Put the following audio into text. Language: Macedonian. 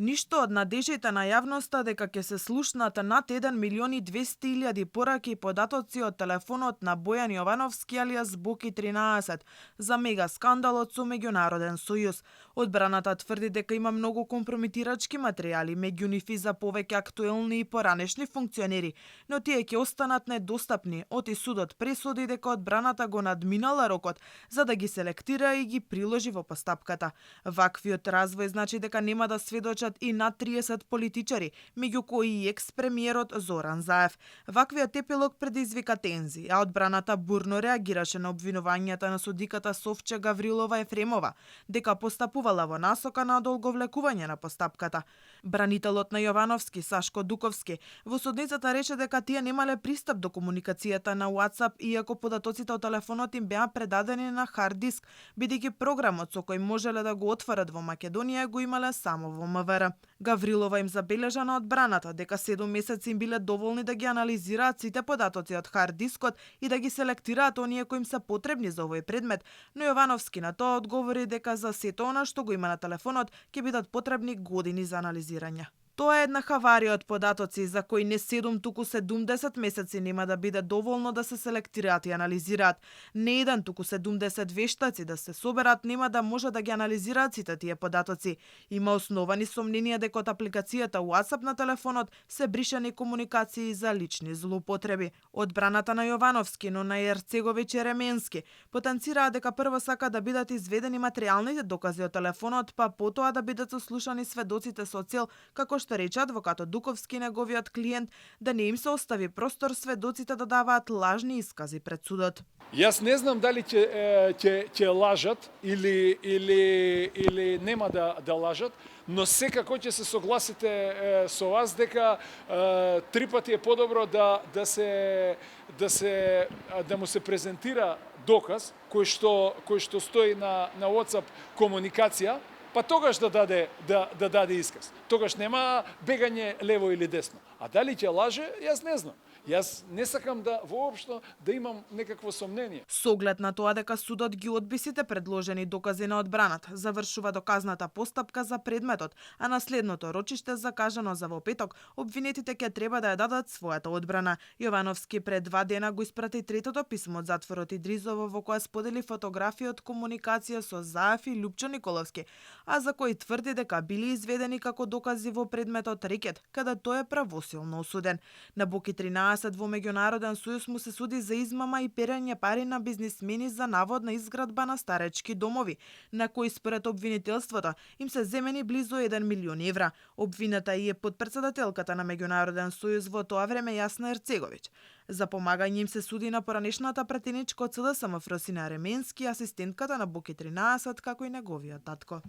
Ништо од надежите на јавноста дека ќе се слушнат над 1.200.000 пораки и податоци од телефонот на Бојан Јовановски алијас Боки 13 за мега скандалот со Меѓународен сојуз. Одбраната тврди дека има многу компрометирачки материјали, меѓу нив и за повеќе актуелни и поранешни функционери, но тие ќе останат недостапни. Оти судот пресуди дека одбраната го надминала рокот за да ги селектира и ги приложи во постапката. Ваквиот развој значи дека нема да сведочат и над 30 политичари, меѓу кои и екс-премиерот Зоран Заев. Ваквиот епилог предизвика тензии, а одбраната бурно реагираше на обвинувањата на судиката Совче Гаврилова Ефремова дека постапувала во насока на одолговлекување на постапката. Бранителот на Јовановски, Сашко Дуковски, во судницата рече дека тие немале пристап до комуникацијата на WhatsApp иако податоците од телефонот им беа предадени на хард диск, бидејќи програмот со кој можеле да го отворат во Македонија го имале само во МВР. Гаврилова им забележа на одбраната дека 7 месеци им биле доволни да ги анализираат сите податоци од хард дискот и да ги селектираат оние кои им се потребни за овој предмет, но Јовановски на тоа одговори дека за сето она што го има на телефонот ќе бидат потребни години за анализирање. Тоа е една хаварија од податоци за кои не 7, туку 70 месеци нема да биде доволно да се селектираат и анализираат. Не еден, туку 70 вештаци да се соберат нема да може да ги анализираат сите тие податоци. Има основани сомненија дека од апликацијата WhatsApp на телефонот се бришани комуникации за лични злоупотреби. Одбраната на Јовановски, но на Јерцеговиќ и Ременски потенцираа дека прво сака да бидат изведени материјалните докази од телефонот, па потоа да бидат сослушани сведоците со цел, како што рече адвокатот Дуковски, неговиот клиент, да не им се остави простор сведоците да даваат лажни искази пред судот. Јас не знам дали ќе лажат или нема да лажат, но секако ќе се согласите со вас дека 3 пати е подобро да му се презентира доказ кој што стои на WhatsApp комуникација, па тогаш да даде исказ. Тогаш нема бегање лево или десно. А дали ќе лаже, јас не знам. Јас не сакам да воопшто да имам некакво сомнение. Со оглед на тоа дека судот ги одби сите предложени докази на одбраната, завршува доказната постапка за предметот, а на следното рочиште закажано за во петок, обвинетите ќе треба да ја дадат својата одбрана. Јовановски пред 2 дена го испрати третото писмо од затворот Идризово во кое сподели фотографии од комуникација со Заев и Лупчо Николовски, а за кои тврди дека били изведени како докази во предметот рекет, каде тој е правосилно осуден. На Боки 13 во Меѓународен сојуз му се суди за измама и перење пари на бизнисмени за наводна изградба на старечки домови, на кои според обвинителството им се земени близу 1 милион евра. Обвината и е подпредседателката на Меѓународен сојуз во тоа време Јасна Ерцеговиќ. За помагање им се суди на поранешната пратеничка од СДСМ Фросина Ременски, асистентката на Боки 13, како и неговиот татко.